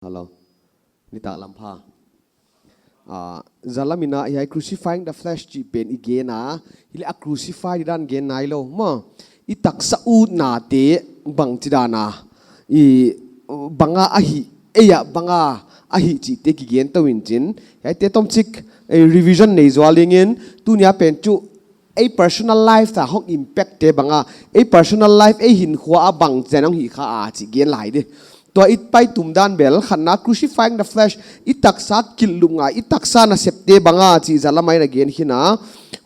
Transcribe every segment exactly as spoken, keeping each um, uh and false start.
Hello. Nitak lam pha. Ah, zalam in a hiai crucifying the flesh chih pen i gen a, hileh a crucify dan gen nailou maw. I taksa utnate bangchidan a, i bang a ahi, ei a bang a ahi chihte kigen tou in chin. Hiaite tomchik, eh, revision nei zual ding in, tuni a pen chu ei personal life a hong impact te bang a, ei personal life, ei hinkhua a bangchidan hong hih kha a chih gen lai di. Tua i paitum dan bel, khatna crucifying the flesh, i taksa kilhlum ngai, i taksa nasepte bang a chih zalam in a gen khin a.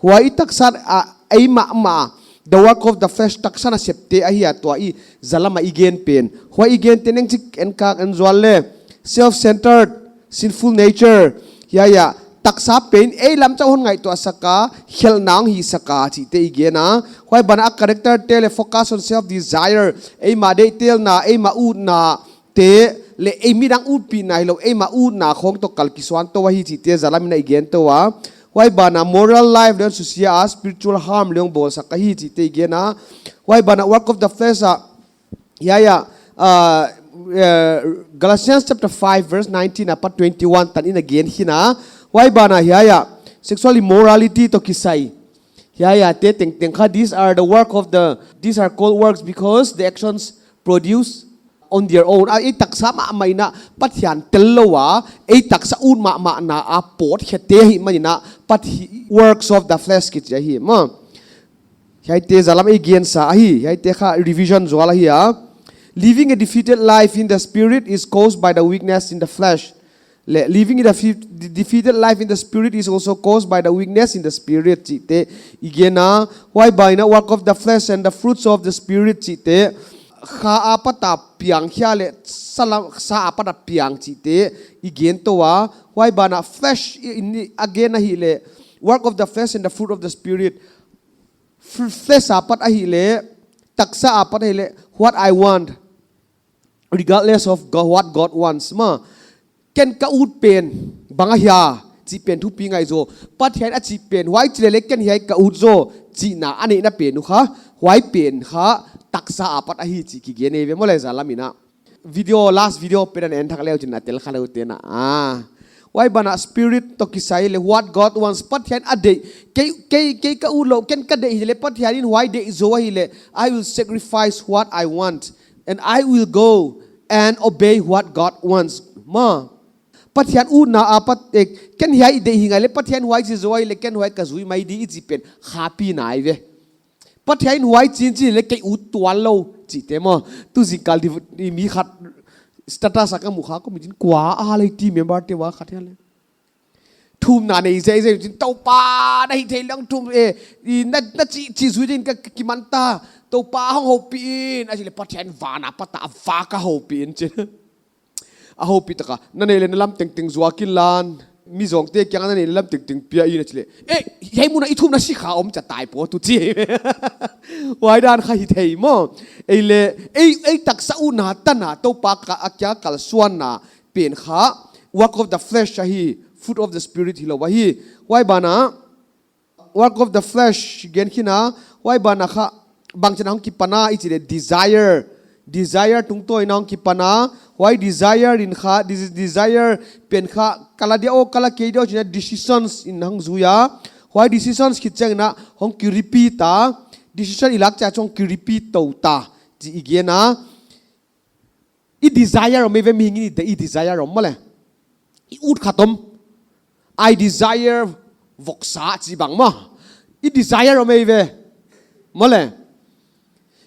Huai i taksa a, ei mahmah, the work of the flesh, taksa nasepte ahi a, tua i zalam a i gen pen. Huai i gente neng chik en kak en zual le, self-centered, sinful nature, hiai a, taksa pen ei lam chauh hon ngaihtuah sak a, khelhna hong hih sak a chihte i gen a. Huai ban a character te le focus on self desire, eimah deihtelna, eimah utna te le ei midang utpihna hilou, eimah utna khong toh kal kisuan tou ahi chihte zalam in a i gen tou a. Huai ban a moral life leng susia a, spiritual harm leng bawl sak ahi chihte i gen a. Huai ban a work of the flesh a, hiai a, uh, uh, Galatians chapter five verse nineteen apat twenty-one tan in a gen khin a. Huai ban a hiai a, sexual immorality toh kisai, hiai ate tengteng kha, these are the work of the, these are called works because the actions produce on their own. A, ei taksa mahmah in a Pathian tel lou a, ei taksa ut mahmahna a pawt khete ahihman in a, Pathi-, works of the flesh kichi ahi maw. Hiaite zalam ei gensa ahi, hiaite kha revision zual ahi a. Living a defeated life in the spirit is caused by the weakness in the flesh. Le, living in a fe-, de-, defeated life in the spirit is also caused by the weakness in the spirit chihte i gen a. Huai ban a work of the flesh and the fruits of the spirit chihte, kha apat a piang khia le, sa la-, sa apat a piang chihte i gen tou a. Huai ban a flesh i, i, a gen ahihleh, work of the flesh and the fruit of the spirit. F-, flesh apat ahihleh, taksa apat ahihleh, what I want, regardless of God, what God wants. Maw, ken ka ut pen bang ahia chih pen thupi ngai zaw. Pathian a chih pen, huai chih leh le ken hiai ka ut zaw chihna a neihna pen uh kha, huai pen kha taksa apat ahi chih kigen eive maw le zalam in a. Video, last video pen a na en thak le uh chin a tel kha le uh te na. Ah. Huai ban a spirit toh kisai le what God wants, Pathian a deih, kei, kei, kei ka ut lou, ken ka deih hileh, Pathian in huai deih zaw ahihleh, I will sacrifice what I want, and I will go and obey what God wants. Maw, Pathian utna apat, eh, ken hiai deih hi ngai le, Pathian huai chih zaw ahihleh, ken huai ka zui mai di i chih pen, khapi nai ve. Pathian in huai chi in chi le kei ut tuan lou chihte maw. Tu zingkal di, di mi khat status a ka mu kha, kou mi chin kua a lei ti member te ua khat hiai le. Thumna nei zehzeh chin, Toupa na hihtheih leng thum, eh, i na, na chih, chih zui din ka, ka kiman ta. Toupa hong houpih in, a chih le Pathian van apat a va ka houpih in chin. A houpih taka, na neih le na lam tengteng zuak inla, mi zawngte kiang a na neih le lam tengteng pia in a chih le. Eh, hiai mun a i thumna si kha om cha tai po tu chi. Huai dan kha hithei maw. Ei le, ei, ei taksa utna tanna, Toupa ka, a kia kalsuanna pen kha, work of the flesh ahi, fruit of the spirit hilou ahi. Huai ban a, work of the flesh gen khin a, huai ban a kha, bangchidan hong kipan a i chih le desire. Desire tungtawn in hong kipan a, huai desire in kha, this is desire pen kha, ka la dia aw, ka la kei dia aw chihna decisions in hong zui a. Huai decisions khit chiang in a, hong ki repeat a. Decision i lak chiang a chu hong ki repeat tou ta, chih i gen a. I desire om eive, mihing in i de-, i desire om maw le. I ut khat om. I desire voksa chih bang maw. I desire om eive. Maw le.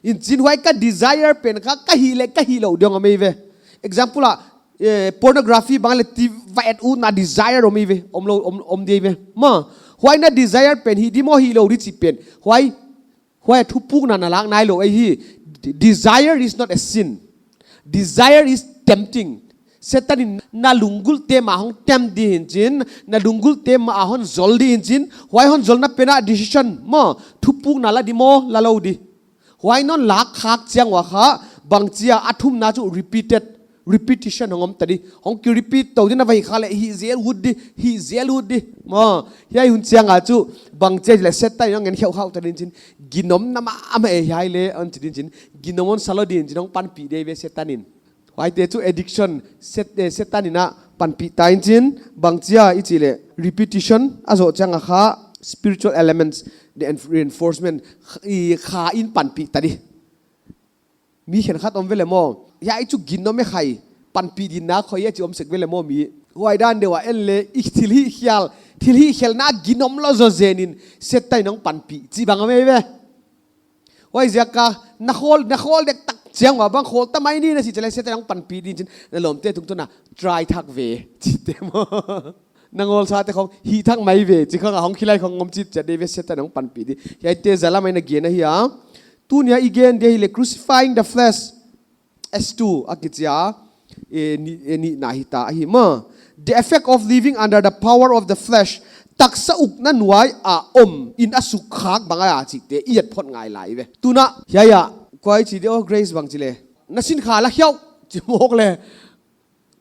In chin huai ka desire pen kha, ka hih le, ka hih lou ding om eive. Example a, eh, pornography bang le ti va et utna desire om eive. Om lou, om, om di eive. Maw. Huai na desire pen hih di maw hih lou di chih pen. Huai Huai thupukna na lak nailou ahi. Desire is not a sin. Desire is tempting. Satan in na lunggulhte mah hong tempt di hi'n chin, na lunggulhte mah a hon zol di hi'n chin, huai hon zolna pen a decision maw, thupukna la di maw, la lou di. Huai non lak khak chiang ua kha, bangchi a a thumna chu repeated repetition hong om ta di. Hong ki repeat tou di na vai kha le hih zel ut di, hih zel ut di. Maw, hiai hun chiang a chu bangchi le Satan in hon ngen kheukhau ta di chin. Ginomna mahmah e hiai le hon chi di chin. Ginom hon sa lou di chin hong panpih di ve Satan in. Huaite chu addiction, set, eh, Setan in a panpih ta in chin, bangchia i chih leh repetition, a zoh chiang a kha spiritual elements, the enf-, reinforcement, kh-, i kha in panpih ta di. Mi khenkhat om ve leh maw, hiai chu ginom e khai, panpih ding na khoi a chi om sek ve leh maw mi. Huai dan deuh a en leh, i thil hihkhial, thil hihkhialna ginom lou zozen in, Setan in hong panpih, chih bang om ei ve. Huaiziak a, na khawl, na khawl dek tak chiang ua bang khawl ta mai ni na chih leh Setan in hong panpih ding chin, na lawmte tungtawn a, try thak ve, chihte maw. Na ngawlsate khong, hih thak mai ve, chi khong a hong khilai khong om chih chiat deuh ve Setan in hong panpih di. Hiaite zalam a i na gen ahi a. Tuni a i gen di ahi leh crucifying the flesh. S two a kichi a, eh, ni, eh, nihna hita ahi maw. The effect of living under the power of the flesh. Taksa ukna nuai a om in a sukkhak bang a chihte i et phot ngai lai ve. Tuna, hiai a, kua i chi di aw Grace bang chi leh. Na sinkha la khiau, chi mawk leh.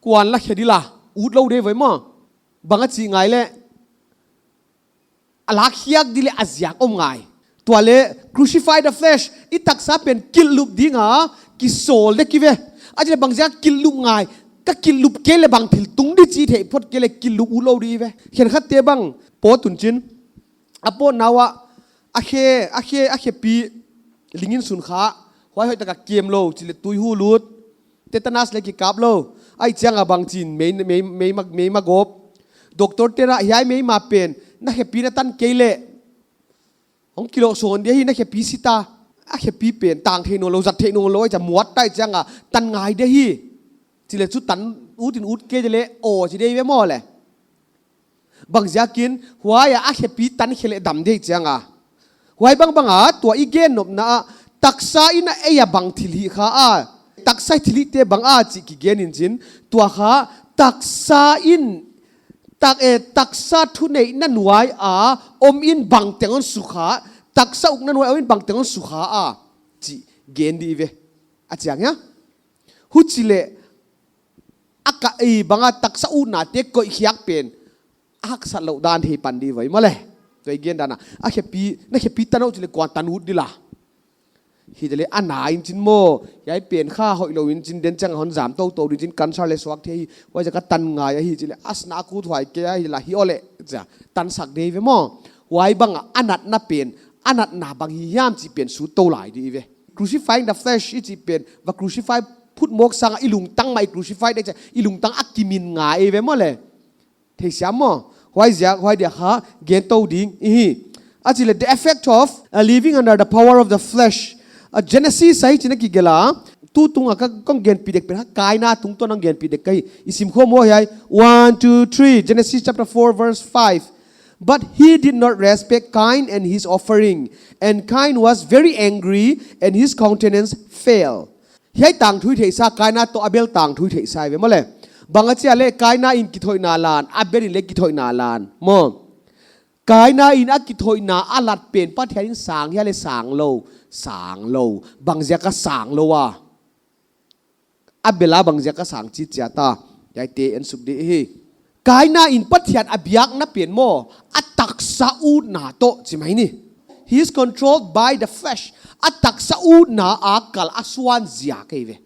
Kuan la khia di la, ut lou deuh ve maw. Bang a chih ngai leh. A lak khiak di leh a ziak om ngai. Tua leh, crucify the flesh, i taksa pen kilhlup ding a, kisawl dek i ve. A chih leh bangziak kilhlup ngai, ka kilhlup kei leh bang thil tung di chih theih phot kei leh kilhlup ut lou di i ve. Khenkhatte bang, pawt un chin. A pawtna uah, a khe, a khe, a khepi, ling in sun kha, huai hoihtak a kem lou, chih leh tui hu lut. Tetanus leh kikap lou. Ahih chiang a bang chin, mei, mei, mei ma, mei ma gawp. Doctor te'n a hiai mei ma pen, na khepi na tan kei leh. Hong kilawh sawn di ahi na khepi si ta. A khepi pen, tang theih nawn lou, zat theih nawn lou, ahih chiang muat ta ahih chiang a, tan ngai di ahi. Chih leh chu tan ut in ut kei di leh, aw, chi di ve maw leh. Bangziakin, huai a a khepi tan khe leh dam di ahih chiang a. Huai bangbang a, tua i gen nopna a, taksa in a ei a bang thil hih kha a. Taksa thil hihte bang a chih kigen in chin. Tua kha, taksa in, tak, eh, taksa thuneihna nuai a, om in bang teng hon sukha. Taksa ukna nuai a, om in bang teng hon sukha a. Chih gen di i ve. A chiang hia? Huchi leh, a ka ei bang a taksa utnate koih khiak pen, a haksat louh dan thei pan di ve maw leh. Tua i gen dan a, a khepi, na khepi tan uh chih leh kuan tan ut di la. Hi di leh a na in chin maw, hiai pen kha hoih lou in chin den chiang a hon zam tou tou di chin cancer leh suak thei hi, huaiziak a tan ngai ahi chih leh, as na kut huai kei ahi la hi aw leh, chia, tan sak di ve maw. Huai bang a, a natna pen, a natna bang hi hiam chih pen sut tou lai di i ve. Crucifying the flesh i chih pen, va crucify phut mawk sang a i lungtang mah i crucify di chia, i lungtang a kimin ngai i ve maw leh. Theisiam maw, huaiziak, huai dia kha, gen tou ding, i hi. A chih leh, the effect of, uh, living under the power of the flesh. Uh, Genesis a hichi'n a kigelh a, tutung a ka, kong genpih dek pen kha, Kaina tungtawn a genpih dek ka hi, i sim khawm maw hiai, one, two, three, Genesis chapter four, verse five. But he did not respect Cain and his offering, and Cain was very angry, and his countenance fell. Hiai tangthu i theihsa, Kaina toh Abel tangthu i theihsa i ve maw leh. Bang a chia leh Kaina in kithoihna lan, Abel in leh kithoihna lan. Maw. Kaina in a kithoihna a lat pen Pathian in sang hia leh sang lou, sang lou. Bangziak a sang lou a. Abel a bangziak a sang chih chia ta. Hiaite en suk di hi. Kaina in Pathian a biakna pen maw, a taksa utna toh chi mai ni. He is controlled by the flesh. A taksa utna a kal a suan ziak i ve.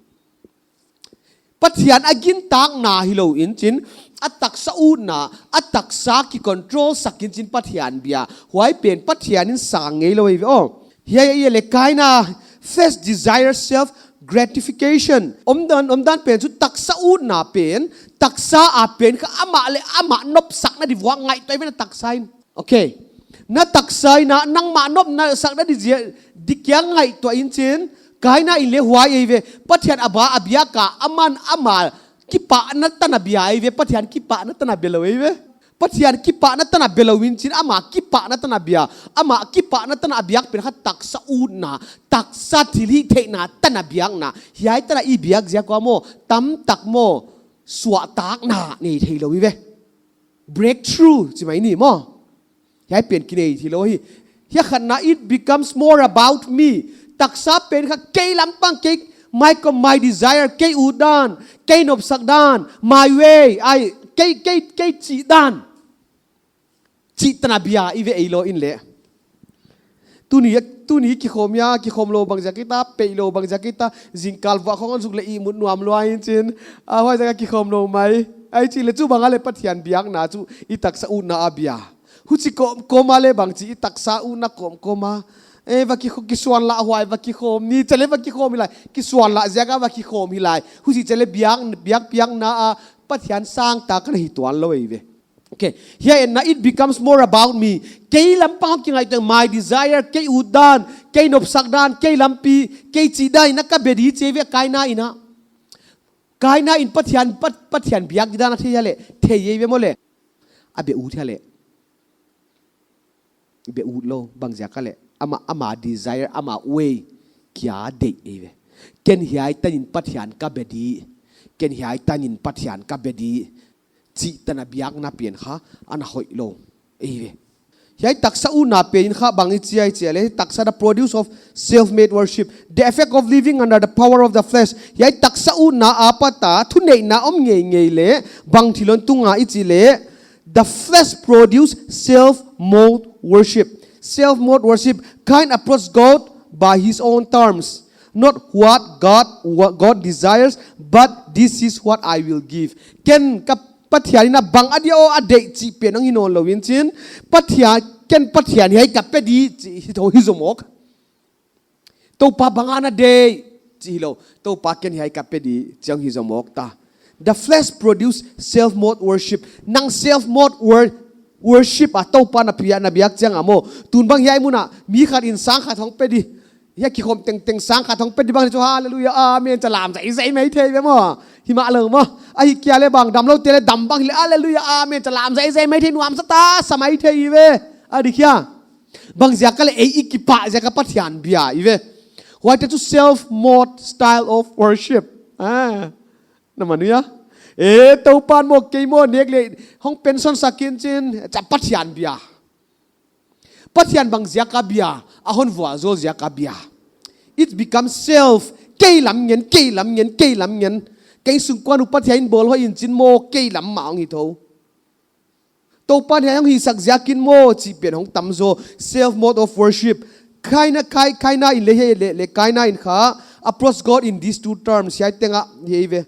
Pathian a gintakna hilou in chin, a taksa utna, a taksa kicontrol sak in chin Pathian bia. Huai pen Pathian in sang ngei lou i ve aw. Hiai a i et leh Kaina, flesh desire self gratification. Omdan, omdan pen chu taksa utna pen, taksa a pen kha amah leh amah nopsakna di vuak ngaihtuah i ve na taksa in. Okay. Na taksa in a nangmah nopsakna di ziak, di kia ngaihtuah in chin, Kaina in leh huai i ve, Pathian a ba a biak a, aman amah kipahna tan a bia i ve, Pathian kipahna tan a bia lou i ve. Pathian kipahna tan a bia lou in chin, amah kipahna tan a bia, amah kipahna tan a biak pen kha taksa utna, taksa thilhihtheihna tan a biakna, hiai tan a i biak ziak ua maw, tamtak maw, suahtakna nei thei lou i ve. Breakthrough, chi mai ni maw. Hiai pen kinei thei lou hi. Hiai khatna, it becomes more about me. Taksa pen kha kei lampang kei, my com-, my desire, kei utdan, kei nopsakdan, my way, ai, kei, kei, kei chihdan. Chih tan a bia i ve ei lou in leh. Tuni, tuni kikhawm hia, kikhawm lou bangziak hita, peih lou bangziak hita, zingkal vuah khong hon zuk leh ihmut nuam lua in chin, a huaiziak a kikhawm lou mai. Ai chih leh chu bang a leh Pathian biakna chu i taksa utna a bia. Huchi kawmkawm a leh bangchi i taksa utna kawmkawm a. Eh, va ki, kisuanlah huai, va kikhawm ni, chih leh va kikhawm hi lai. Kisuanlah ziak a va kikhawm hi lai. Huchi chih leh biak, biak, biakna a Pathian sangtak ka na hi tuan lou ei ve. Okay. Hiai in a it becomes more about me. Kei lampang kingaihtuah, my desire, kei utdan, kei nopsakdan, kei lampi, kei chihdan in a ka be di chih ve Kaina in a. Kaina in Pathian, Pat-, Pathian biak didan a thei a leh, thei ei ve maw leh. A be ut hia leh. Be ut lou, bangziak a leh. Ama, ama desire, ama way, kia deih ei ve. Ken hiai tan in Pathian ka be di. Ken hiai tan in Pathian ka be di. Chih tan a biakna pen kha, ana hoih lou. Ei ve. Hiai taksa utna pen kha bang i chi a i chi a leh, taksa the produce of self-made worship. The effect of living under the power of the flesh. Hiai taksa utna apat a, thuneihna om ngeingei leh, bang thil hon tung a i chih leh, the flesh produce self-made worship. Self-made worship. Cain approached God by his own terms. Not what God, what God desires, but this is what I will give. Ken ka Pathian in a bang a dia aw a deih chih pen hong hi nawn lou in chin. Pathian, ken Pathian hiai ka pe di chih hi tou hi zomawk. Toupa bang a na deih chih hilou. Toupa ken hiai ka pe di chih hong hi zomawk ta. The flesh produce self-made worship. Nang self-made wor-, worship a Toupa na pia na biak chiang a maw. Tun bang hiai mun a mi khat in sang khat hong pe di. Hiai kikhawm tengteng sang khat hong pe di bang chu hallelujah, amen, cha lam zaizai mai thei ve maw. Hi mah lou maw. Ahihkeileh bang damlou te leh dam bang hileh hallelujah, amen, cha lam zaizai mai thei nuamsa ta sa mai thei ve. A diak hia. Bangziak a leh ei i kipah ziak a Pathian bia i ve. Huaite chu self-made style of worship. Ah. Na man uh hia. Eh, Toupa'n maw kei maw nek leh hong pension sak in chin, cha Pathian bia. Pathian bangziak a bia, a hon vualzawl ziak a bia. It becomes self, kei lam ngen, kei lam ngen, kei lam ngen. Kei sungkuan uh Pathian in bawl hoih in chin maw, kei lam mah hong hi tou. Toupa'n hiai hong hisak ziak in maw, chih pen hong tam zaw, self-mode of worship. Kaina, Kai-, Kaina in leh hiai leh, leh Kaina in kha, approach God in these two terms, hiai teng a, hiai ve.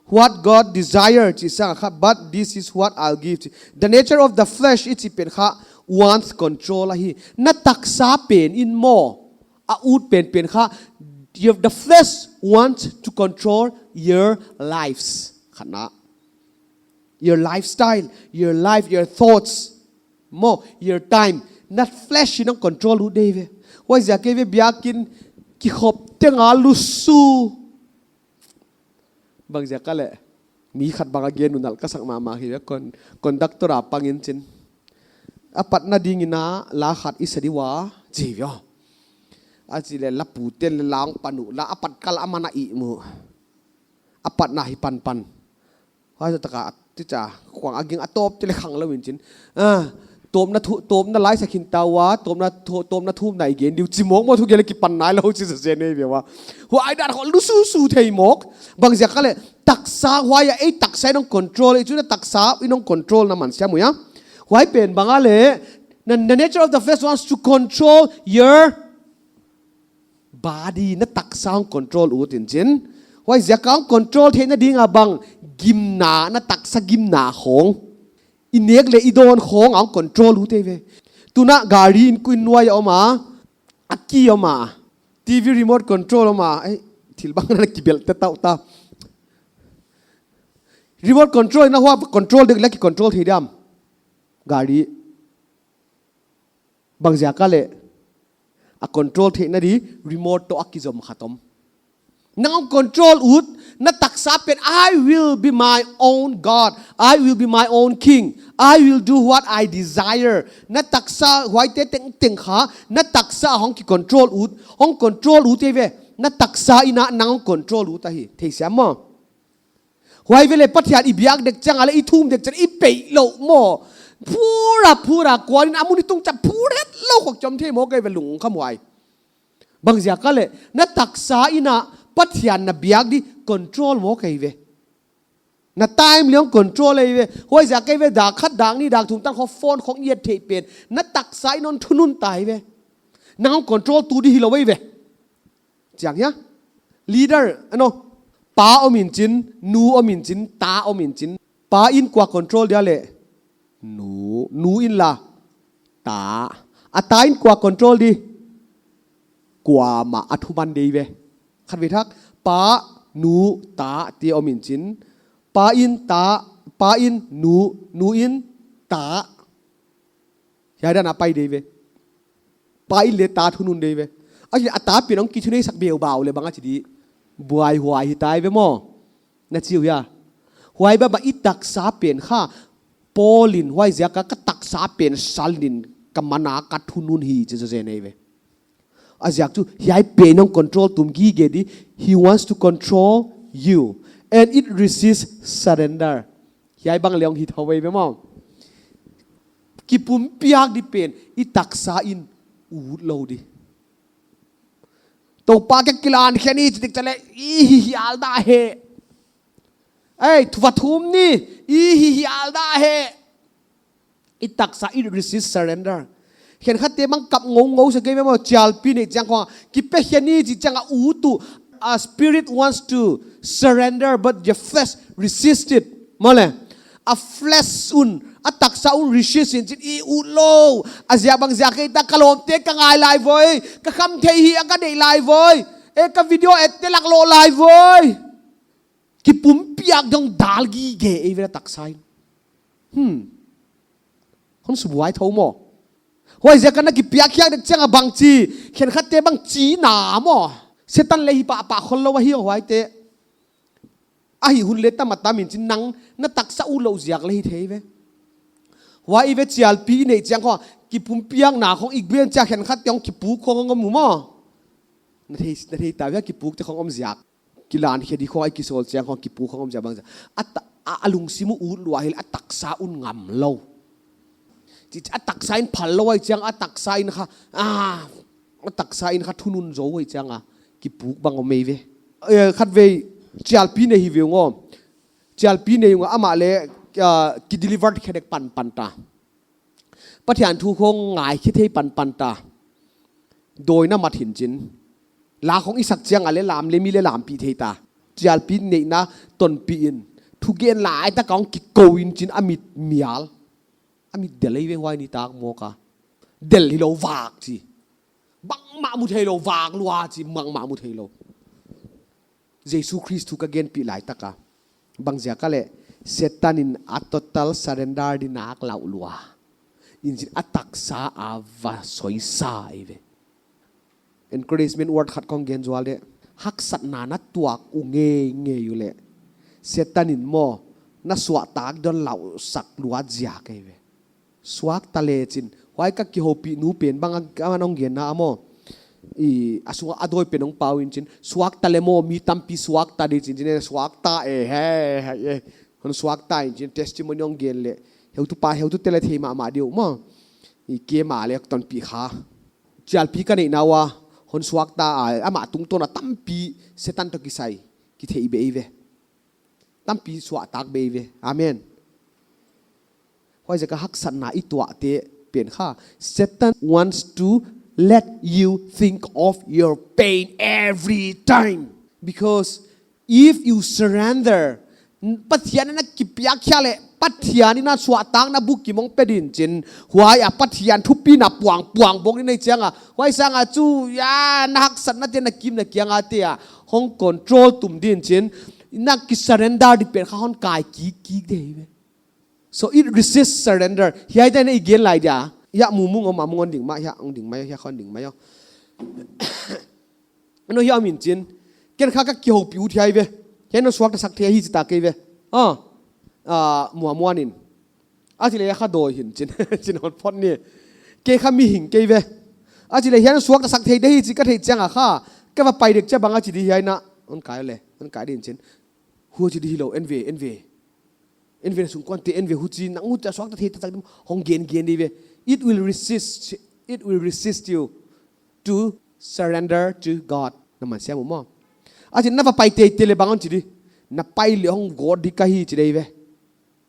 What God desire, chih sang a kha, but this is what I'll give. The nature of the flesh, i chih pen kha, wants control ahi. Na taksa pen in maw, a ut penpen kha, your, the flesh wants to control your lives. Khatna. Your lifestyle, your life, your thoughts, maw, your time. Na flesh in hong control ut dei ve. Huaiziak a ve biakin kikhop teng a lusu. Bangziak a leh. Mi khat bang a gen uh nalh ka sak mahmah hi ve kon-, conductor a pang in chin. A patna ding in a la khat i sa di ua, chi ve aw. A chih leh la pu ten leh la hong pan uh, la a pat kal a man a ihmu. A patna hi panpan. Huai zoh tak a, ti cha, kuang a ging a tawp te leh khang lou in chin. Ah, tawpna thu-, tawpna lai sa khin ta ua, tawpna thu-, tawpna thumna i gen di uh, chi mawk maw thu gen leh kipan nailou chi sa zen ei ve ua. Huai dan khong lususu thei mawk. Bangziak a leh, taksa huai a, ei taksa in hong control, ei chu na taksa in hong control na man siam uh hia. Huai pen bang a leh, na, the nature of the flesh wants to control your body, na taksa hong control ut in chin. Huaiziak a hong control theihna ding a bang, gimna, na taksa gimna khong. I nek leh i dawn khong a hong control ut ei ve. Tun a gari in kuin nuai a om a, a key om a, T V remote control om a, eh, thil bang na kibel te tau ta. Remote control in a hua control dek leh ki control thei diam. Gari. Bangziak a leh. A control theihna di remote toh a kizom khat om. Nang control ut, na taksa pen, "I will be my own God. I will be my own king. I will do what I desire." Na taksa huaite tengteng kha, na taksa hong ki control ut, hong control ut ei ve. Na taksa in a nang control ut ahi. Thei siam maw. Huai ve leh Pathian i biak dek chiang a leh i thum dek chiang i peih lou maw. Phur a, phur a, kuan in a mun i tung cha phur het lou khong chom thei maw kei ve lungkham huai. Bangziak a leh, na taksa in a Pathian na biak di control maw kei ve. Na time leng control ei ve. Huaiziak ei ve, dak khat, dak nih, dak thum tan khong phone khong i et theih pen, na taksa in hon thunun ta ei ve. Nang control tu di hilou ei ve. Chiang hia? Leader, ano, pa om in chin, nu om in chin, ta om in chin. Pa in kua control dia leh? Nu, nu in la. Ta. A ta in kua control di? Kuamah a thuman di ve. Khatvei thak, pa, nu, ta, te om in chin. Pa in ta, pa in nu, nu in ta. Hiai dan a pai di ve. Pa in leh ta thunun di ve. A, a ta pen hong kithuneisak bel bau leh bang a chi di. Buaihuai hi ta ei ve maw. Na chi uh hia? Huai bang bang i taksa pen kha. Paul in huaiziak a ka taksa pen salin ka man a ka thunun hi chi zaw zen ei ve. A ziak chu, hiai pen hong control tum gige di, he wants to control you. And it resists surrender. Hiai bang leng hi thou ei ve maw. Kipumpiak di pen, i taksa in utlou di. Toupa ka kilan khe ni chi dik chaleh, i hi hial da he. Ei, thu va thum ni, i hi hial da he. I taksa, it resists surrender. Khenkhat te bang kap ngoungou sa kei ve maw, chialpi neih chiang khong, kipe khe ni chi chiang a ut uh. A spirit wants to surrender, but your flesh resists it. Maw leh, a flesh un, a taksa un resist in chin i utlou. A ziak bang ziak ei ta ka lawmte ka ngai lai voi, ka khamtheih hi a ka deih lai voi. E ka video et te lak lou lai voi. Kipumpiak dong dal gige ei ve na taksa in. Hmm. Hon subuai thou maw. Huaiziak a na kipiak khiak dek chiang a bang chi, khenkhat te bang chi na maw. Setan leh hi pahpah khollou ahi huaite. Ahi hun leh tam a tam in chin nang, na taksa utlou ziak leh hi thei ve. Huai i ve chialpi i neih chiang khong, kipumpiak na khong i gen chiang khenkhat te hong kipuk khong hong om uh maw. Na thei, na thei ta ve kipuk te khong om ziak. Kilan khe di khong a i kisawl chiang khong kipuk khong om ziak bang ziak. A ta, a, a lungsim uh ut lua hileh a taksa un ngamlou. Chi, a taksa in phal lou ei chiang a taksa in kha, a, a taksa in kha thunun zou ei chiang a kipuk bang om ei ve. Eh, khatvei chialpi nei hi ve ung aw. Chialpi nei ung a amah leh, ah, ki deliver khe dek panpan ta. Pathian thu khong ngai khe thei panpan ta. Dawina mat hi'n chin. La khong i sak chiang a leh lam leh mi leh lampih thei ta. Chialpi neihna tonpih in. Thugen lai tak a hong kikou in chin a mit mial. A mit del ei ve huai nitak mawk a. Del hilou vak chi. Bangmah mu theilou vak lua chi, bangmah mu theilou. Jesu Khrist thu ka genpih lai tak a. Bang ziak a leh, Setan in a total surrender di nak lau lua. In chin a taksa a va soisa ei ve. Encouragement word khat kong gen zual dek. Haksatna na tuak uh ngeingei uleh, Setan in maw, na suahtak dong lau sak lua ziak ei ve. Suakta leh chin. Huai ka kihoupih nu pen bang a, a nong gen na a maw. I, a sung a dawi pen hong pau in chin. Suakta leh maw, mi tampi suakta di chin chin, eh, suakta, eh, he, he, eh. Hon suakta in chin, testimony hong gen leh. Heutupa, heutute leh thei mahmah di uh maw. I keimah leh tonpih kha. Chialpi ka neihna ua, hon suakta a, amah tungtawn a tampi Setan toh kisai. Kitheih be ei ve. Tampi suahtak be ei ve. Amen. Huaiziak a haksatna i tuahte pen kha. Satan wants to let you think of your pain every time. Because if you surrender, Pathian na kipiak khia leh, Pathian in na suahtakna bukim hong pe din chin. Huai a Pathian thupina puang, puang bawk ni nei chiang a. Huai sang a chu, ya, na haksatna te na kim na kiang a te a. Hong control tum din chin. Na ki surrender di pen kha hon kai kik kik di ve. So it resists surrender. Hiai dan i gen lai dia. Ya mu mung om a mung on ding mah, ya ong ding mai, ya khon ding mai, yo. Ano hiai om in chin. Ken kha ka kihoupih ut hiai ve. Hiai non suakta sak thei hi chi ta kei ve. Ah. Ah, muamuan in. A chi leh ya kha dawi hi'n chin. Chin hon phot ni. Kei kha mihing kei ve. A chi leh hiai non suakta sak thei di hi chi ka theih chiang a kha. Ka va pai dek chiang bang a chi di hiai na. Hon kai leh. Hon kai din chin. Huchi di hilou, en ve, en ve. En ve na sungkuante, en ve huchi, nang huchi a suakta thei taktak di maw, hong gen gen di ve. It will resist, it will resist you to surrender to God. Na man siam uh maw. A chin na va pai teitei leh bang hon chi di. Na pai leh hong gawt di ka hi chi dei ve.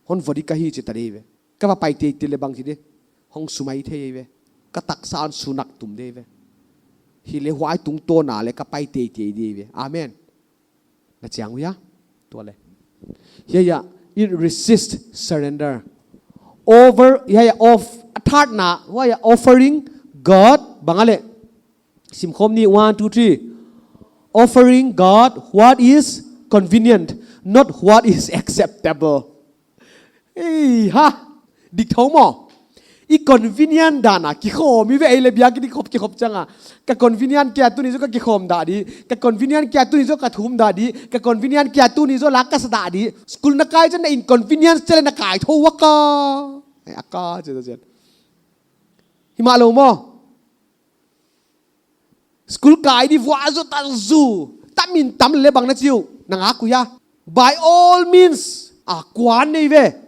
Hon vo di ka hi chi ta dei ve. Ka va pai teitei leh bang chi di. Hong sumai thei ve. Ka taksa hon sunak tum dei ve. Hileh huai tungtawn a leh ka pai teitei dei ve. Amen. Na chiang uh hia? Tua leh. Hiai ah, it resists surrender. Over, hiai ah, of, a third na, huai ah offering God, bang a leh. Simkhawm ni, one, two, three. Offering God what is convenient, not what is acceptable. Ei, ha! Dik thou maw. I convenient dan a kikhawm i ve, ei leh biakin i khop, kikhop chiang a. Ka convenient kia tuni zaw ka kikhawm dah di. Ka convenient kia tuni zaw ka thum dah di. Ka convenient kia tuni zaw la ka sa dah di. School na kai chiang na inconvenience cheleh na kai thou ua ka. Ei, a ka, che, che, che. Himahlou maw. School kai di vuah zaw ta zu. Tam in tam leh bang na chi uh. Na ngak uh hia. By all means. A kuan nei ve.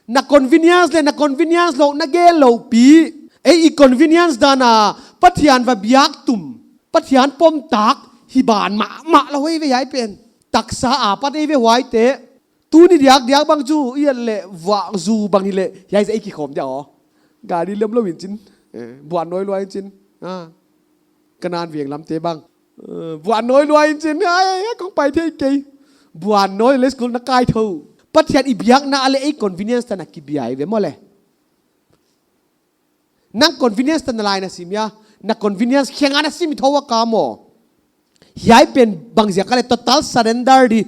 Na convenience leh na convenience lou, na gen lou pi. Ei i convenience dan a. Pathian va biak tum. Pathian pom tak. Hi ban mahmah lou ei ve hiai pen. Taksa apat ei ve huaite. Tuni diakdiak bang chu, i et leh, vuah zu bang hileh, hiai zah i kikhawm dia aw. Gari lemlou in chin. Eh, buan nawi luai in chin. Ah. Kanan veng lamte bang. Eh, buan nawi luai in chin. Ai, ai, ai, kong pai thei kei. Buan nawi leh school na kai thou. Pathian i biakna a leh ei convenience tan a kibia ei ve maw leh. Nang convenience tan a lai na sim hia, na convenience kiang a na sim thou ua ka maw. Hiai pen bang ziak a leh total surrender di,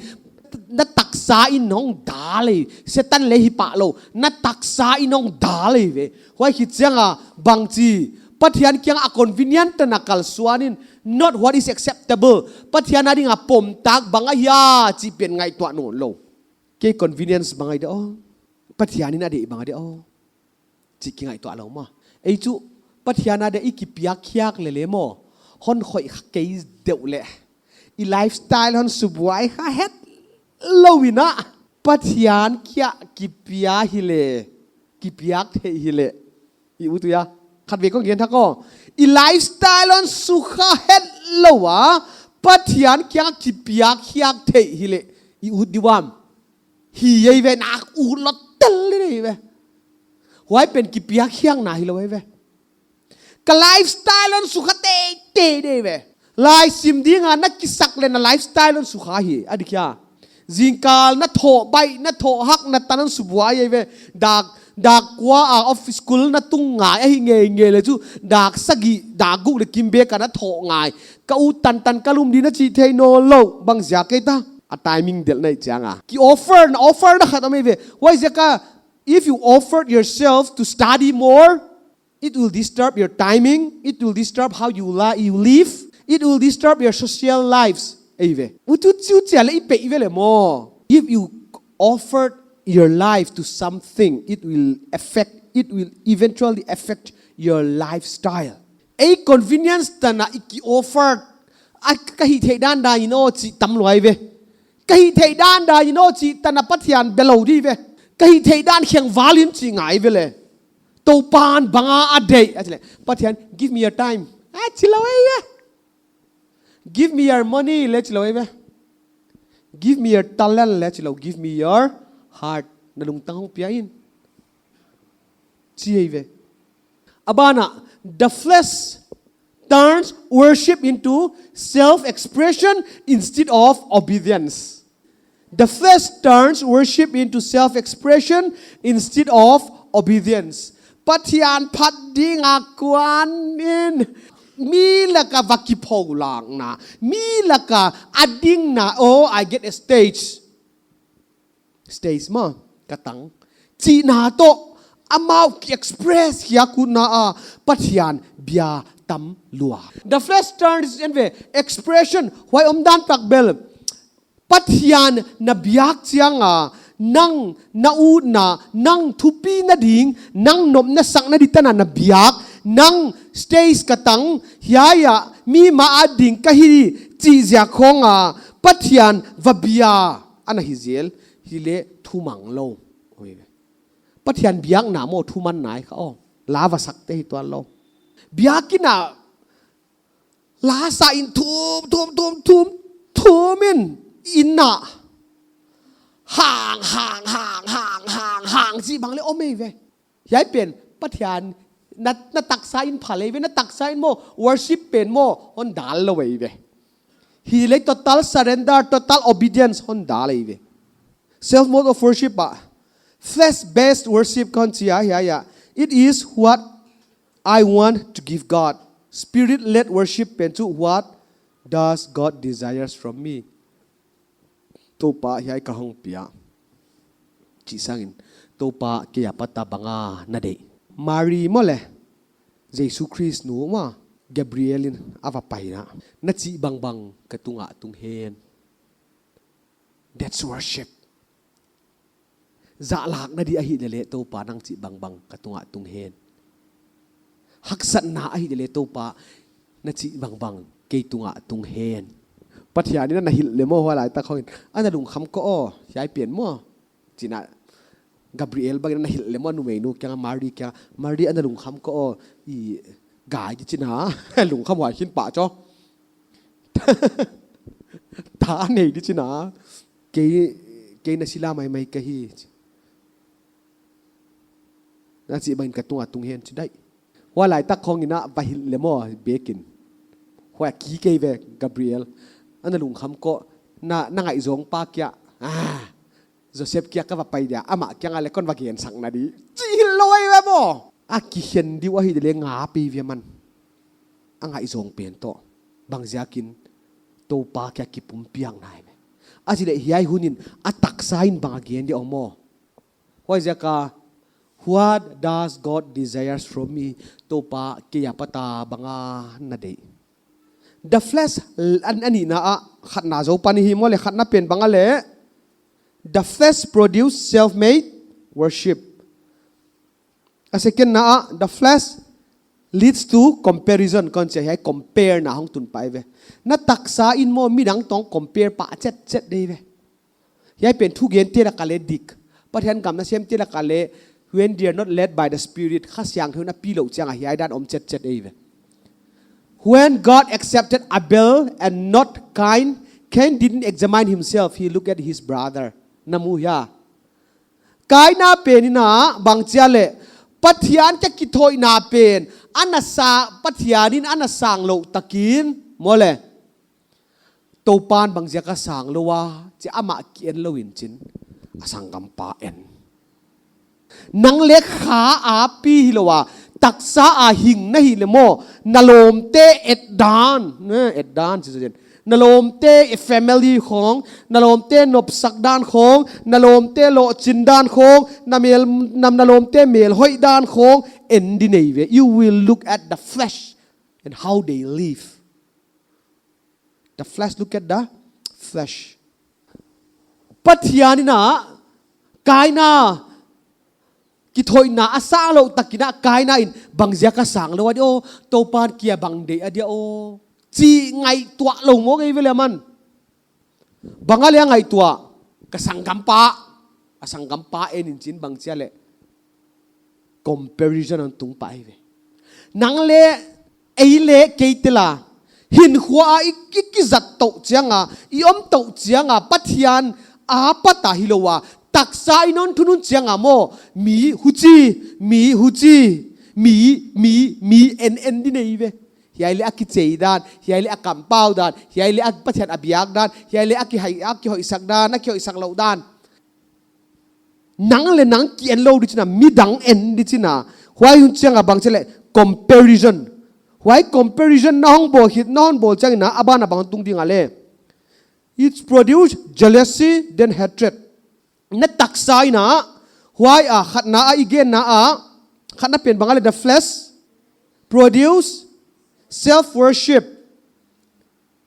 na taksa in hong dal ei, Satan leh hi pah lou, na taksa in hong dal ei ve. Huai khit chiang a bang chi, Pathian kiang a convenient tan a kalsuan in, not what is acceptable. Pathian a ding a pom tak bang ahia, chi pen ngaihtuah nawn lou. Kei convenience bang ahi dia aw. Pathian in a deih bang ahi dia aw. Chi kingaihtuah lou maw. Ei chu, Pathian a dia i kipiak khiak leh leh maw. Hon khoih kha kei deuh leh. I lifestyle hon subuai kha hetlou in a. Pathian kia kipia hileh. Kipiak thei hileh. I ut uh hia. Khatvei kong gen thak aw. I lifestyle hon sukha hetlou a. Pathian kiang kipiak khiak thei hileh. I ut di uam. Hi ei ve, nak ut lou tel di ei ve. Huai pen kipiak khiakna hilou ei ve. Ka lifestyle hon sukha teitei di ei ve. Laisim ding a na kisak leh na lifestyle hon sukha hi. A dik hia. Zingkal na thoh baih, na thoh hak, na tan hon subuai ei ve. Dak, dak kua a office school na tung ngai ahi ngeingei leh chu. Dak sagih, dak guk leh kim bek a na thoh ngai. Ka ut tantan ka lum di na chi thei nawn lou. Bang ziak ei ta. A timing delh na hih chiang a. Ki offer na, offer na khat om ei ve. Huaiziak a, if you offered yourself to study more, it will disturb your timing, it will disturb how you li-, you live, it will disturb your social lives. Ei ve. Utu chiu chia leh i pe ei ve leh maw. If you offered your life to something, it will affect, it will eventually affect your lifestyle. Ei convenience tan a i ki offer. A ka hih theih dandan in aw chi tam lua ei ve. Ka hih theih dandan in aw chi tan a Pathian be lou di ve. Ka hih theih dan kheng val in chi ngai ve leh. Toupan bang a a deih. A chi leh. Pathian, give me your time. A chi lou ei ve. Give me your money leh chi lou ei ve. Give me your talent leh chi lou. Give me your heart. Na lungtang hong pia in. Chi ei ve. A ban ah, the flesh turns worship into self-expression instead of obedience. The flesh turns worship into self-expression instead of obedience. Pathian phat ding a kuan in mi lak a va kiphoulakna, mi lak a a dingna, oh, I get a stage. Stage maw, ka tang. Chihna toh, amau ki express khia kutna a, Pathian bia tam lua. The flesh turns en ve, expression, huai omdan tak bel. Pathian na biak chiang a, nang na utna, nang thupina ding, nang nopna sakna di tan a na biak, nang stage ka tang, hiai ah, mi ma a ding ka hi, chih ziak khong a, Pathian va bia. Ana hi zel, hileh thumang lou. Oi ve. Pathian biakna maw thuman nai kha aw. La va sak te hi tuan lou. Biakin a la sa in thum, thum, thum, thum, thum in, in a. Hang, hang, hang, hang, hang, hang, chih bang leh om ei ve. Hiai pen, Pathian, na, na taksa in pha lei ve, na taksa in maw, worship pen maw, hon dal lou ei ve. Hileh total surrender, total obedience hon dal ei ve. Self mode of worship ah. Flesh-based worship kon chi a, ya, ya. It is what I want to give God. Spirit-led worship pen chu what does God desires from me. Toupa hiai ka hong pia. Chih sangin, Toupa kei a pat a bang a na deih. Mary maw leh, Jesu Khrist nu maw, Gabriel in a va pai na. Na chih bangbang ka tungah tung hen. That's worship. Zahlakna di ahihleh leh Toupa nang chih bangbang ka tungah tung hen. Haksatna ahihleh leh Toupa na chih bangbang kei tungah tung hen. Pathian in ana hilh leh maw huai laitak khong in. Ana lungkham kei aw, hiai pen maw. Chih na Gabriel bangin ana hilh leh maw numeinu kiang a Mary kiang a. Mary ana lungkham kei aw, i gai di chih na. Lungkham huai khin pah cho. Ta nei di chih na. Kei, kei na sila maimai ka hi. Na chih bangin ka tungah tung hen chi dai. Huai laitak khong in a va hilh leh maw bekin. Huai ki kei ve Gabriel. Ana lungkham kei aw na, na ngaihzong pa kia. Ah, Joseph kia ka va pai dia. Amah kiang a leh kon va gen sak na di. Chih hilh lou ei ve maw. A kikhen di uh ahihleh nga pi ve man. A ngaihzong pen toh. Bangziakin Toupa kia kipumpiak na ei ve. A chih leh hiai hun in a taksa in bang a gen di aw maw. Huaiziak a, what does God desires from me? Toupa kei a pat a bang a na deih. The flesh, an, a nihna ah, khatna zou pan hi maw leh khatna pen bang a leh. The flesh produce self-made worship. A second na ah, the flesh leads to comparison. Kon chi a hiai compare na hong tun pah ei ve. Na taksa in maw midang tawh compare pah chetchet di ei ve. Hiai pen thugente lak a leh dik. Pathian gam nasemte lak a leh, when they are not led by the Spirit, Kha Siangthou in a pi lou chiang a hiai dan om chetchet ei ve. When God accepted Abel and not Cain, Cain didn't examine himself, he looked at his brother. Na mu hia. Kaina pen in a bang chi a leh, Pathian kia kithoihna pen, ana sa, Pathian in ana sang lou takin, maw leh. Toupan bangziak a sang lou a, chi amah ki en lou in chin, a sanggampa en. Nang leh Kha a pi hilou a, taksa a hing na hih leh maw, na lawmte et dan, ne, et dan, chi zen. Na lawmte i family khong, na lawmte nopsak dan khong, na lawmte lohchin dan khong, na mel, na, na lawmte melhoih dan khong, en di nei ve. You will look at the flesh and how they live. The flesh, look at the flesh. Pathian in a, Kaina, kithoihna a sa lou takin a Kaina in, bangziak a sang lou a di aw, Toupan kia bang deih a di aw. Chi ngaihtuah lou maw ngei ve leh man. Bang a leh ngaihtuah, ka sanggampa, a sanggampa en in chin bang chi a leh. Comparison hon tung pah ei ve. Nang leh, ei leh kei te la. Hinkhua a i, i kizat tou chiang a, i om tou chiang a, Pathian a pat a hilou a. Taksa in hon thunun chiang a maw. Mi huchi, mi huchi, mi, mi, mi en en di nei ve. Hiai leh a kichei dan, hiai leh a kampau dan, hiai leh a Pathian a biak dan, hiai leh a kihai, a kihoihsak dan, a kihoihsak lou dan. Nang leh nang ki en lou di chih na, midang en di chih na. Huai hun chiang a bang chi leh comparison. Huai comparison na hong bawl khit, na hon bawl chiang in a, a ban a bang tung ding a leh. It's produce jealousy, then hatred. Na taksa in a, huai a, khatna a, i genna a, khatna pen bang a leh the flesh produce self-worship.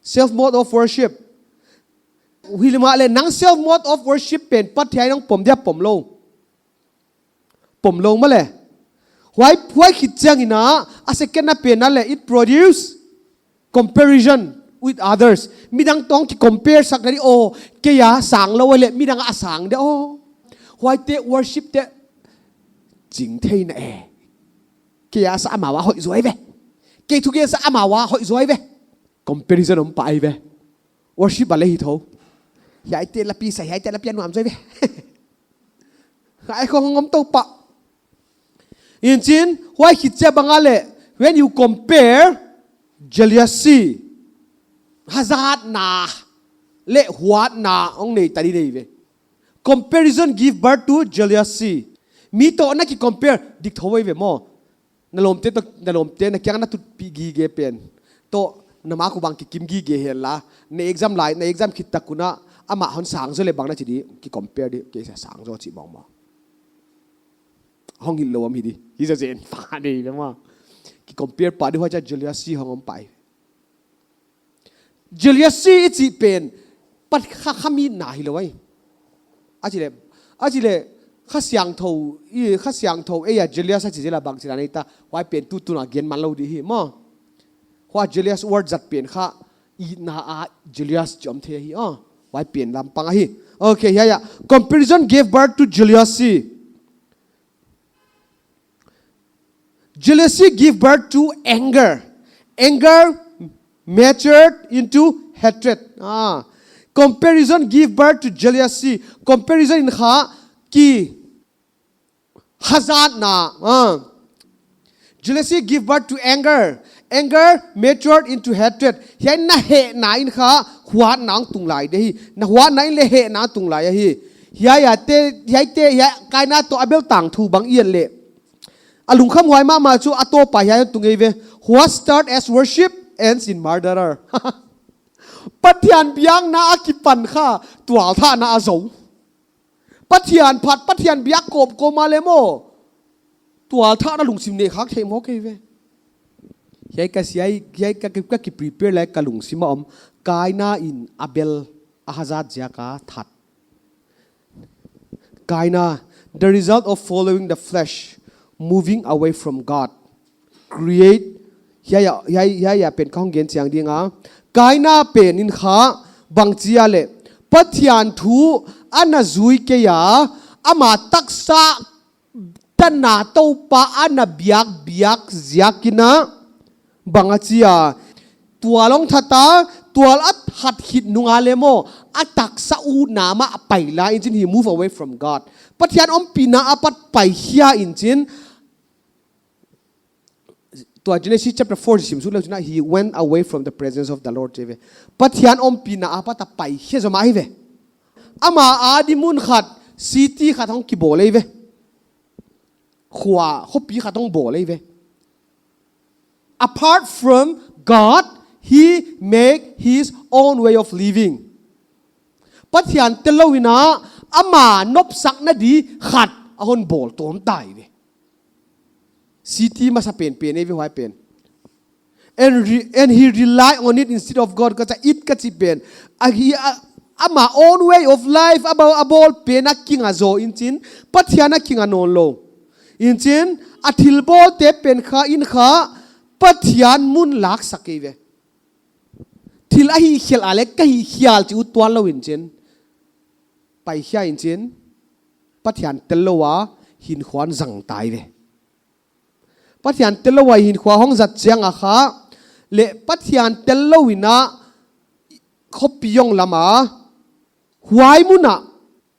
Self mode of worship. Hileh maw leh nang self mode of worship pen Pathian in hong pom dia pom lou. Pom lou maw leh. Huai, huai khit chiang in a, a second na pen a leh, it produce comparison with others. Midang tawh ki compare sak di aw, kei a sang lou a leh, midang a sang di aw. Huaite worship te, ching thei na e. Kei a sa amau a hoih zaw ei ve. Kei thugen sa amau a hoih zaw ei ve. Comparison om pah ei ve. Worship a leh hi thou. Hiaite la pi sa, hiaite la pi a nuam zaw ve. Ai khong ngom tou pah. Inchin, huai khit chia bang a leh, when you compare, jealousy, hazatna leh huatna hong nei ta di nei ve. Comparison give birth to jealousy. Mi toh na ki compare, dik thou ve maw. Na lawmte toh, na lawmte na kiang na tutpih gige pen toh, na ma khu bang kikim gige hen la. Na exam lai, na exam khit tak un a, amah hon sang zaw leh bang na chi di, ki compare di, kei sa sang zaw chi bang maw. Hong hilh lou om hi di. Hi zazen pah di ve maw. Ki compare pah di huai chia jealousy hong om pah hi. Jealousy i chih pen, Pathian kha, kha mi na hilou ai. A chih leh, a chih leh, Kha Siangthou, i, Kha Siangthou, ei a jealous a chih zel a bang chih na nei ta, huai pen tutung a gen man lou di hi maw. Huai jealous word zat pen kha, i na a jealous chih om thei hi, oh. Huai pen lam pang ahi. Okay, hiai a. Comparison gave birth to jealousy. Jealousy give birth to anger. Anger matured into hatred. Ah. Comparison give birth to jealousy. Comparison in kha ki hazatna. Ah. Jealousy give birth to anger. Anger matured into hatred. Hiai na hehna in kha huatna hong tung lai di hi. Na huatna in leh hehna tung lai ahi. Hiai a te, hiai te, hiai Kaina toh Abel tangthu bang i et leh. A lungkham huai mahmah chu a topa hiai tung ei ve. What start as worship ends in murderer. Pathian biakna a kipan kha tualthahna a zou. Pathian phat, Pathian biak kawmkawm a leh maw, tualthahna lungsim nei khak thei maw kei ve. Hiai ka siai, hiai ka, ka, ka ki prepare lai ka lungsim a om. Kaina in Abel a hazat ziak a that. Kaina, the result of following the flesh, moving away from God, create, hiai a, hiai, hiai a pen ka hong gen chiang ding a. Kaina pen in kha bang chi a leh, Pathian thu ana zui kei a, ama taksa tanna Toupa ana biak biak ziak in a, bang a chi a, tual hong that a, tual a that khit nung a leh maw, a taksa utna mah a pai lai in chin, he move away from God. Pathian ompihna apat paikhia in chin, tua Genesis chapter four sim suk leh chin a, he went away from the presence of the Lord chi ve. Pathian ompihna apat a paikhia zaw mah hi ve. Ama a di mun khat, city khat hong kibawl ei ve. Khua, khopi khat hong bawl ei ve. Apart from God, he make his own way of living. Pathian tel lou in a, ama nopsakna di khat a hon bawl tawm ta ei ve. City masa penpen ei ve huai pen. And, re, and he rely on it instead of God. Ka cha it ka chi pen. A hi a, ama own way of life, a bawl, a bawl pen a kinga zaw in chin, Pathian a kinga nawn lou. In chin, a thil bawlte pen kha in kha, Pathian mun laksak ei ve. Thil a hihkhial a leh ka hihkhial chi ut tuan lou in chin. Paikhia in chin, Pathian tel lou a hinkhua zang ta ei ve. Pathian tel lou a hinkhua hong zat chiang a kha, leh Pathian tel lou in a khopi hong lam a, huai mun a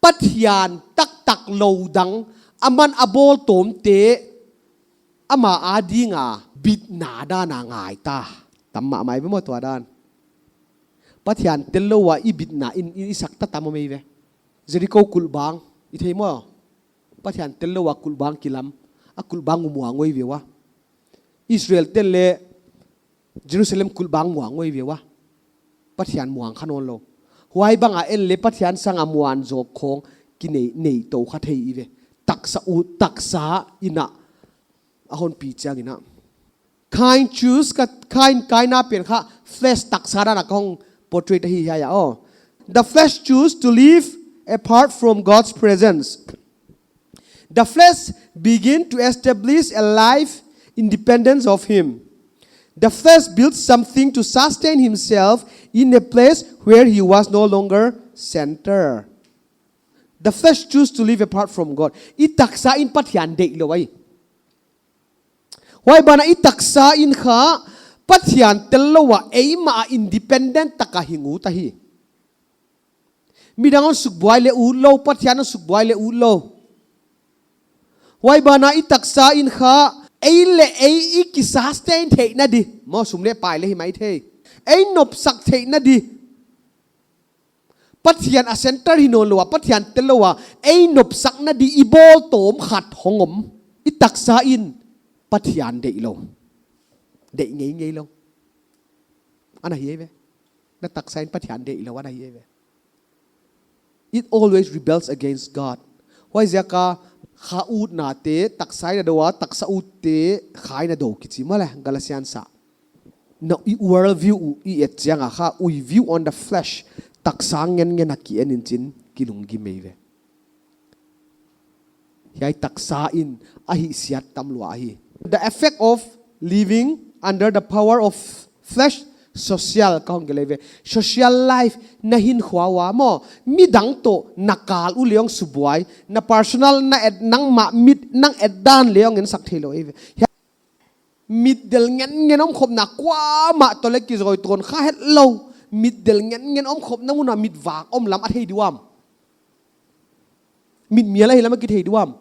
Pathian taktak lou dang aman a bawl tawmte ama a ding a bitna dan a ngai ta. Tam mahmah ei ve maw tua dan. Pathian tel lou a i bitna in, in i sak ta tam om ei ve. Jericho kulhbang, i thei maw? Pathian tel lou a kulhbang kilam, a kulhbang uh muang ei ve ua. Israel ten leh Jerusalem kulhbang muang ei ve ua. Pathian muang kha nawn lou. Huai bang a en leh Pathian sang a muan zaw khong kinei, nei tou kha thei i ve. Taksa ut, taksa in a, a hon pi chiang in a. Kain choose ka, Kain, Kaina pen kha flesh taksa dan a ka hong portray ta hi hiai a, oh. The flesh choose to live apart from God's presence. The flesh begin to establish a life independent of him. The flesh builds something to sustain himself in a place where he was no longer center. The flesh choose to live apart from God. I taksa in Pathian deih lou ai. Huai ban a i taksa in kha Pathian tel lou a eimah a independent tak a hing ut ahi. Midang hon sukbuai leh utlou, Pathian hon sukbuai leh utlou. Huai banah i taksa in kha, ei leh ei i kisustain theihna di. Maw, sum leh pai leh hi maithei. Ei nopsak theihna di. Pathian a center hi nawnlou a, Pathian telou a, ei nopsakna di i bawl tawm khat hong om. I taksa in Pathian deihlou. Deih ngeingei lou. Ana hi ve. Na taksa in Pathian deihlou ana hi ve. It always rebels against God. Huaiziak a kha utnate, taksa in a dou a, taksa utte, kha in a dou kichi maw leh, Galatians ah. Na i world view uh i et chiang a kha, we view on the flesh, taksa ngenngen a ki en in chin, kilunggim ei ve. Hiai taksa in a hihsiat tam lua hi. The effect of living under the power of flesh, social ka hong gelh ve. Social life na hinkhua ua maw, midang toh na kal uh leng hong subuai, na personal na et nangmah mit nang et dan leng hong ensak theilou ei ve. Hiai mitdel ngenngen omkhopna kuamah toh leh kizawituan kha hetlou. Mitdel ngenngen omkhopna mun a mitvak om lam a thei di uam. Mitmial ahi lam a kithei di uam.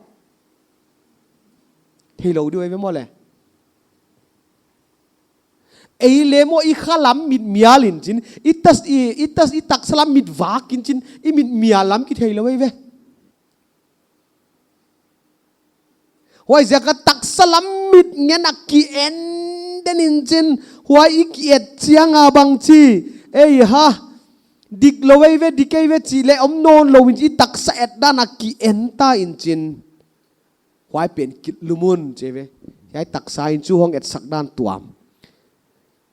Theilou di uh ei ve maw leh. Ei leh maw i khalam mitmial in chin. I tas i, i tas i taksalam mitvak in chin. I mitmial lam kitheilou ei ve. Huaiziak a taksalam mit ngen a ki en den in chin, huai i ki et chiang a bangchi, ei ha, diklou ei ve, dik ei ve chih leh om nawnlou in chin, i taksa et dan a ki en ta in chin. Huai pen kilh lum un chi ve. Hiai taksa in chu hong etsak dan tuam.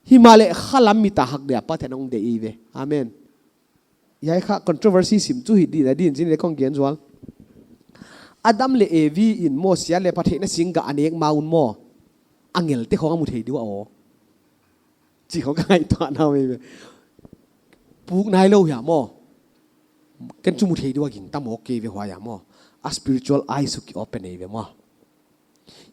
Himahleh khalam mit a hak dia Pathian hong deih ei ve. Amen. Hiai kha controversy sim chu hi di na din chin leh kong gen zual. Adam leh Evi in maw sial leh pha theihna singgah a nek ma un maw, angelte khong a mu thei di ua aw. Chi khong ka ngaihtuah na uh ei ve. Puk nailou hia maw. Ken chu mu thei di ua gingta mawk kei ve huai a maw. A spiritual eyes uh ki open ei ve maw.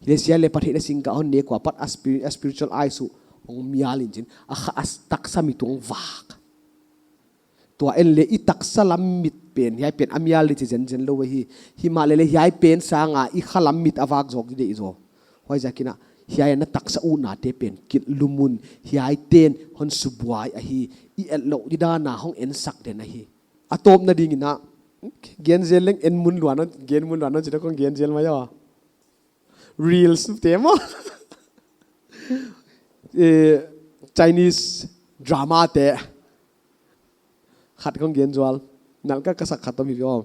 Hileh sial leh pha theihna singgah hon nek ua pat a spiri-, a spiritual eyes uh hong mial in chin. A kha a s-, taksa mit uh hong vak. Tua en leh i taksalam mit pen, hiai pen a mial di chi zenzen lou hi. Himahleh leh hiai pen sang a i khalam mit a vak zawk di deih zaw. Huaiziak in a, hiai a na taksa utnate pen kilh lum un, hiaite'n hon subuai ahi, i et louh di dan a hong ensak den ahi. A tawpna ding in a, gen zel leng en mun lua nawn, gen mun lua nawn chi toh kong gen zel mai aw. Reels te maw. Eh, Chinese drama te. Khat kong gen zual. Nalh ka ka sak khat om hi ve aw.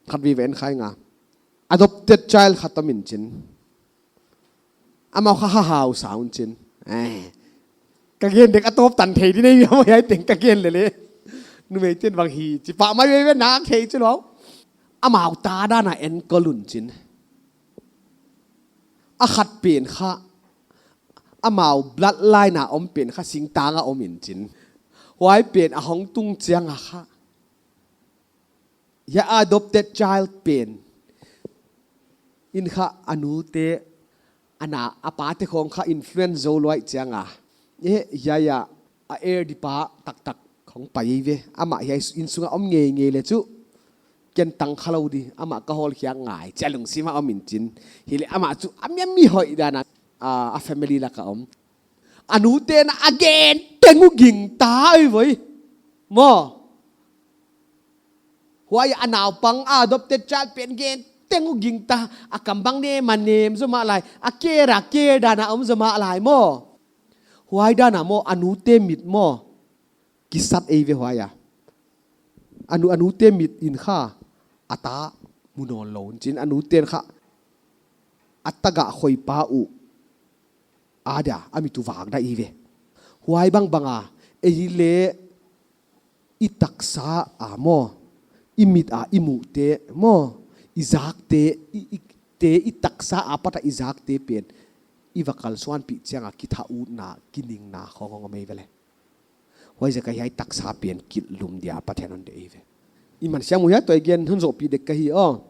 Khat vive en khai nga. Adopted child khat om in chin. Amau kha ha hau sa un chin. Eh. Ka gen dek a tawp tan thei di nei maw hiai teng ka gen leh leh. Numeite'n bang hi chi pah mai ve ve nak thei chu lou. Amau ta dan a enkol un chin. A khat pen kha, amau bloodline a om pen kha singtang a om in chin. Huai pen a hong tung chiang a kha, hiai adopted child pen in kha a nute, a na, a pate khong kha influence zou luai chiang a. Eh, hiai a a heir di pa taktak khong pai ei ve. Amah hiai s-, innsung a om ngeingei leh chu ken tang kha lou di. Amah ka hawlkhiak ngai chia lungsim a om in chin. Hileh amah chu a mi, a mi hoih dan a, a, a family lak a om. A nute'n a gen teng uh gingta ei voi. Maw. Huai a naupang a adopted child pen gen teng uh gingta, a kam bang nem a nem zaw mah lai, a care a care dan a om zaw mah lai maw. Huai dan a maw, a nute mit maw, kisat ei ve huai a. A nu, a nute mit in kha, a ta mu nawnlou in chin, a nute'n kha, a tagah khoipa uh, a dia, a mit uh vak da ei ve. Huai bangbang a, ei leh i taksa a maw, i mit a i muhte maw, i zakte, i, i, te i taksa apat a i zakte pen, i va kalsuanpih chiang a kitha utna, kiningna khong hong om ei ve leh. Huaiziak a hiai taksa pen kilh lum dia Pathian hon deih ei ve. I man siam uh hia, tua i gen hon zohpih dek ka hi aw.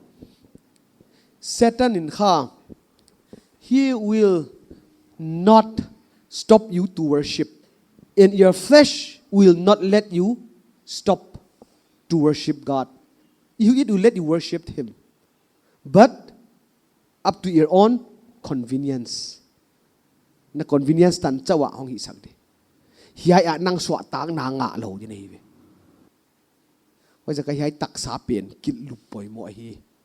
Satan in kha, he will not stop you to worship. And your flesh will not let you stop to worship God. You eat, you let you worship him, but up to your own convenience. Na convenience tan chauh a hong hihsak di. Hiai ah nang suahtakna ngah lou di na hi ve. Huaiziak a hiai taksa pen kilhlup poimoh ahi.